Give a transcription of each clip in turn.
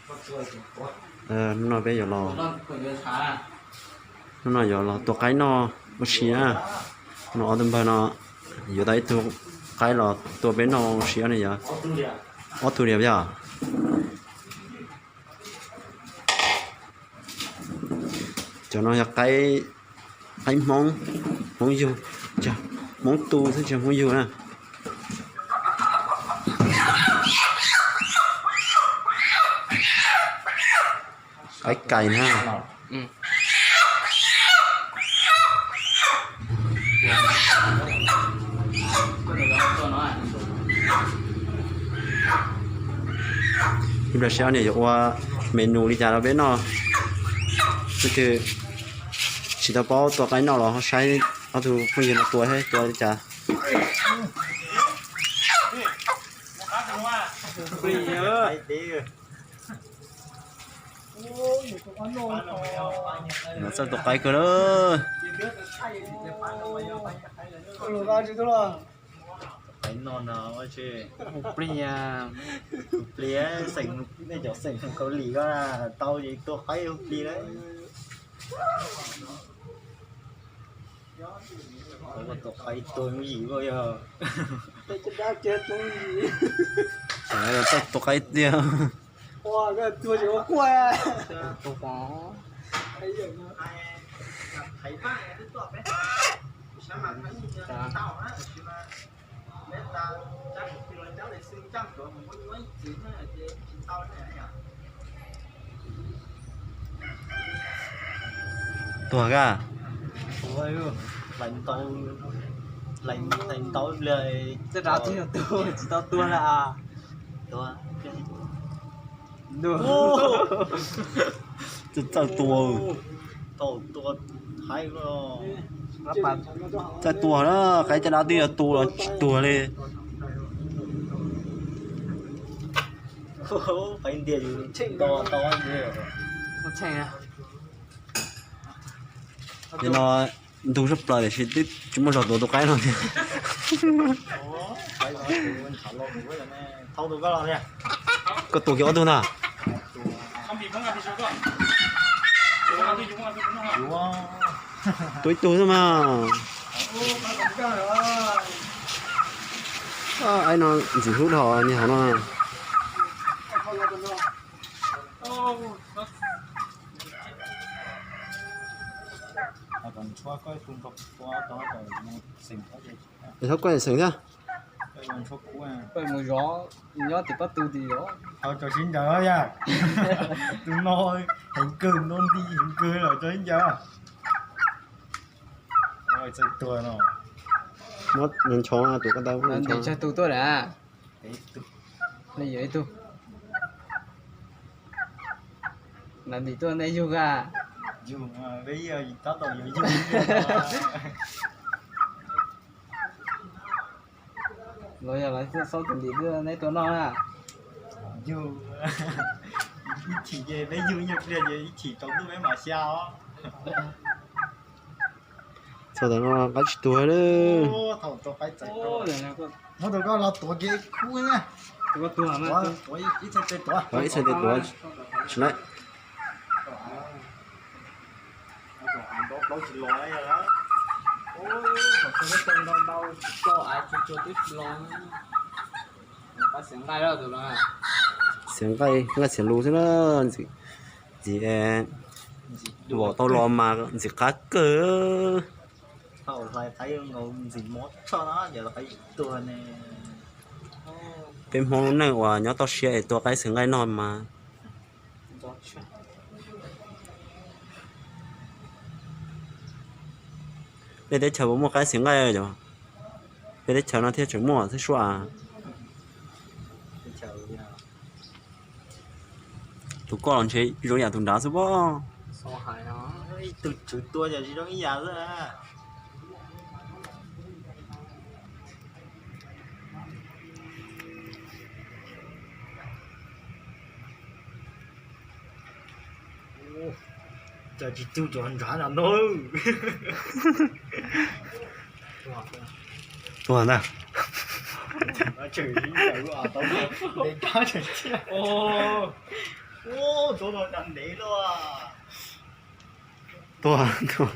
Hnub no peb yuav los, hnub no yuav los tua qaib noj ua si na. No ob tug npawg no yuav tau ib tug qaib los tua peb noj ua si no yog ob tug li yog. Cov no yog qaib, qaib Hmoob, Hmoob yug, Hmoob tu xwb tsis yog Hmoob yug na. Qaib kais na. Ib pliag saib ob niag yuav ua menu li cas rau peb noj. Leej twg tsis tau paub tua qaib noj los ho saib ob tug phooj ywg no tua saib tua li cas. Txawj tua qaib kawg lawm. Qaib no no, pliag, pliag, xeem, nej cov xeem Kaus Lim ko tau ces tua qaib pliag lawm. Tua qaib tua yooj yim koj yog. Txawj tua qaib tiag. Tuag ka? Hlais ntau, hlais ntau pliag. Tsis tau tuag na. Txawj tua. Txawj tua na, qaib caj dab twb yog tu los tsis tuag li. Nim no ntug zaj plaws tiam sis twb tsis muaj zog tuav tus qaib no tiag. Koj tua kiag ob tug na. Tua ib tug xwb mas. Aib no ntxim hlub dhau niag hauv no. Es txhob koj xeem thiab. Mus zov nyob tim pab tu tim os. Tau tso sib ncaws yog. Tus no heev kawg, no nti heev kawg los tso sib ncaws. Txawj tuag no. Muab nchov tus ko tau. Ntim tsawg tus tuaj lawm? Ntim ib tug. Ntim tuaj nej yug a? Yug, peb tab tom yuav yug. Los yog lawv xauj tus ntim tuaj neb tua noj na. Yug, ib chim ces peb yug, yug pliag ces ib chim tsaus ntuj peb mam xya os. Txog tam no qaib tsis tuag li. Muab tus koj los tuav kiag khub na. Ib txhais tes tuav, tsis na. Xiav nqaij, nqaij xiav lus xwb na. Ntxim, vom tau los mas ntxim qab kawg. Peb Hmoob lub neej uas nyob toj siab es tua qaib xeem nqaij noj mas. Nej teb chaws puas muaj qaib xeem nqaij? Peb teb chaws no thiaj tseem muaj xwb suab. Tus koj los ntshe zoo yam tus nrad xwb pob. Ib tug tswv tua ces zoo ib yam xwb. Cas tsis tu cov nrad no na. Tuag ntag. Tua, tua.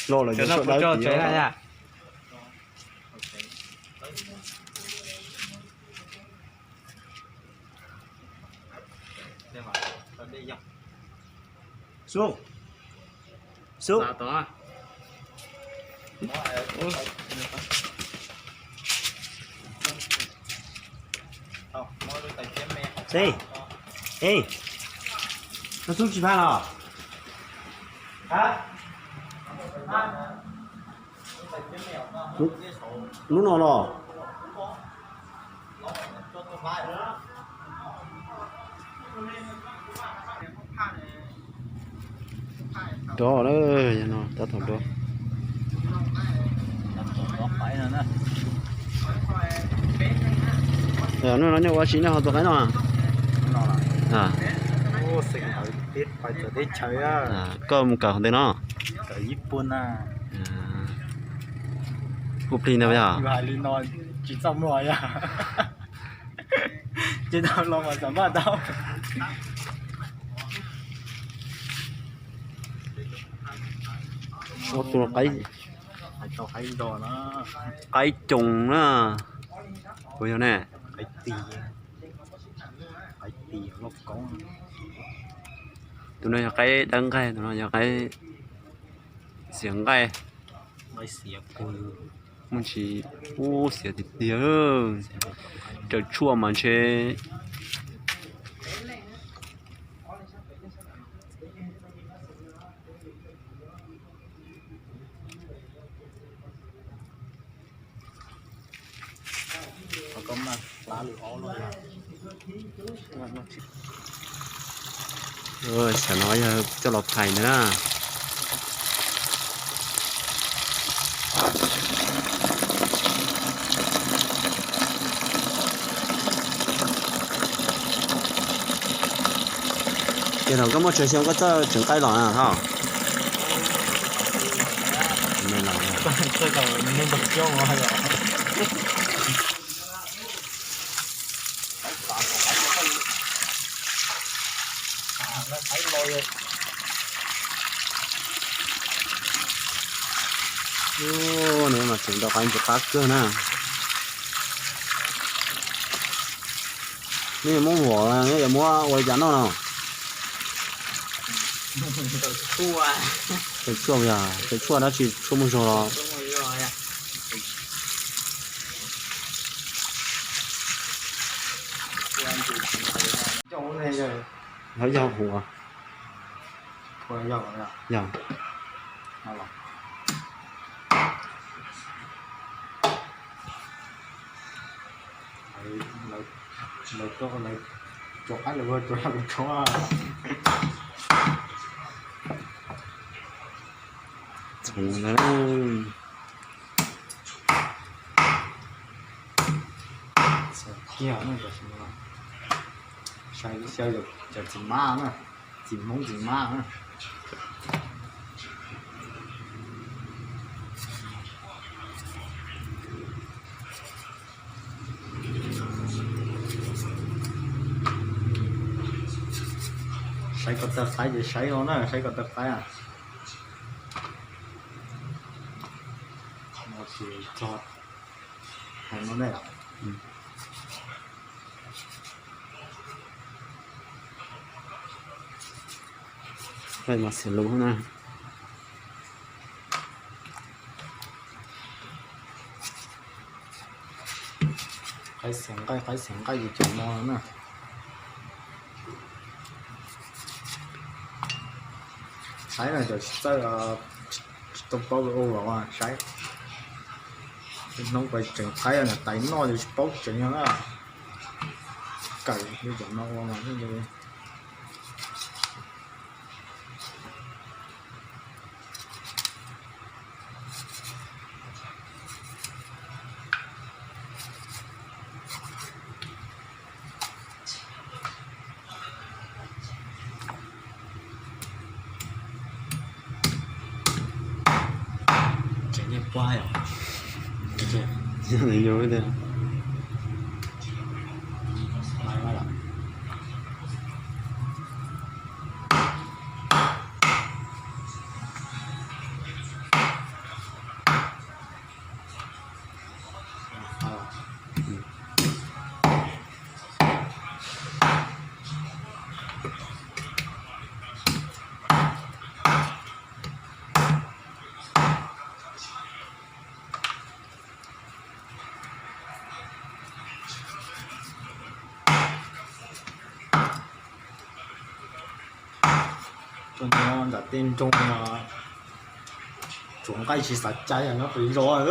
Los lawm cov sawv daws tias. Xub, xub. Ej, ej, koj xub tsis phaj los? Lub no los? Rov na, yog no tab tom rov. Hnub no nej ua si nej ho tua qaib no? Koj mus kawm qhov twg no? Hu plig ntag yog? Tsis txaj muag yog. Ces tau los mas xam maj tau. Ua tus qaib, qaib coos na. Puas yog ne? Tus no yog qaib dawb nqaij, tus no yog qaib xiav nqaij. Muaj tsis, ub, xiav tiag tiag. Raws tshuaj mas ntshe. Xav no yog coj los phais ntawd na. Ces thaum koj muaj chaw xyoo koj txawj tseev qaib los na hos? Nws mas tseem tau qaib ntxim qab kawg na. Nej yuav muab vom, nej yuav muab ua li cas noj no? Tshuaj yog, tshuaj dab tsi, tshuaj muaj zog los? Lawv yog huv. Yog. Txhoov ntawd. Txhoov kiag no, saib xyaw cov txiv mab na, txiv Hmoob txiv mab na. Saib kom tawg qaib ces saib no na, saib kom tawg qaib. Mas xiav lus na. Qaib xiav nqaij, qaib xiav nqaij ces cov no na. Saib no cov tsis txawj, tsis tau paub ua los saib. Hnub pais tseev qaib, tais noj ces tsis paub tseev no na. Kawm li cov no ua mas thiaj li. Tseem niag puag yom. Yog tias Tuaj nyob nram tej nroog no, tsuav nqaij tsis xav cai no pes zos.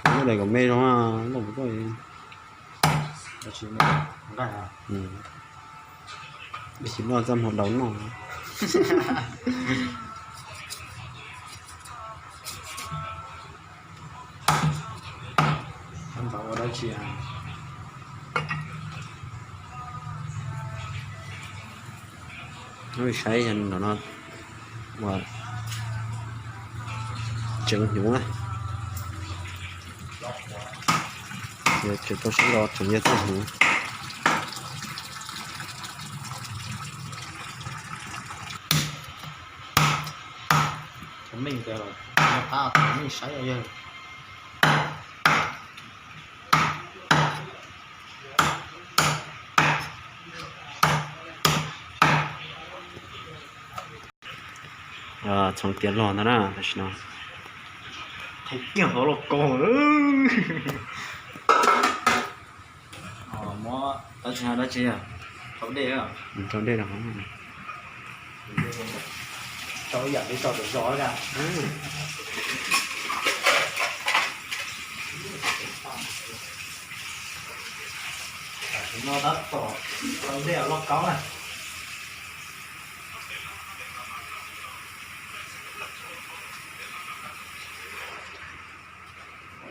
Nyob daim kom me zoo, loj kuv tuaj. Tsis noj txaj hmo daus noj. Ua dab tsi? Saib no, ua tseev hnyuv na. Tseem tau saib los tseem yog txaj hnyuv. Meej tias los qab meej saib yawg. Txhoov tiav log ntag na, tam sim no qhov kiag hov los kaug. Muab dab tsi, dab tsi, rau dej, rau dej rau hauv. Rau ib yam li rau tom zos na. Tam sim no tab tom rau dej loj kaub na.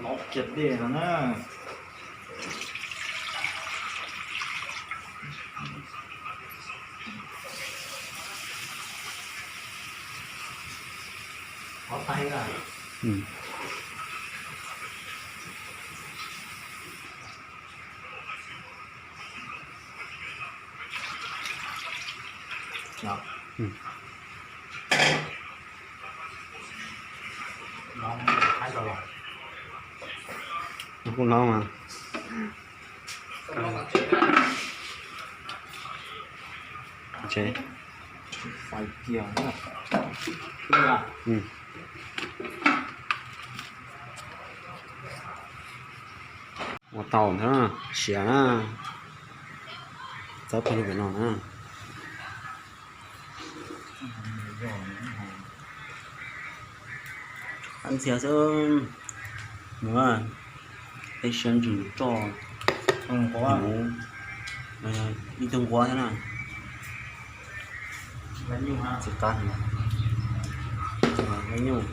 Lov kiag dej no na. Qhov tais na. Kuj no mas. Ua tau na, siav na. Txawb pawg lug pem no na. Qab ntxhias xwb, mus, peb siab ntsws roj, ib tug nquab thiab na. Txiv qab, nyuj,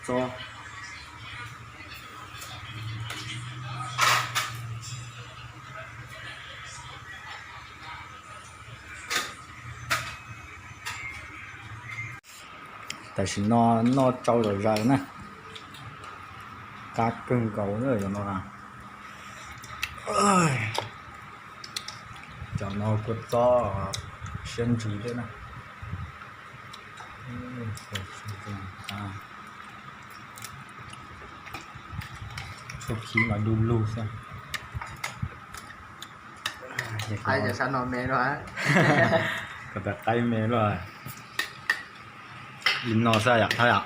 txob. Tam sim no noj tsau zom zaws na. Qab kawg nkaus na cov no. Cov no kua txob siab ntsws thiab na. Txuj khib mas du lug xwb. Qaib cov sab no me luaj. Koj tas qaib me luaj. Li no xwb yom, thawj yom.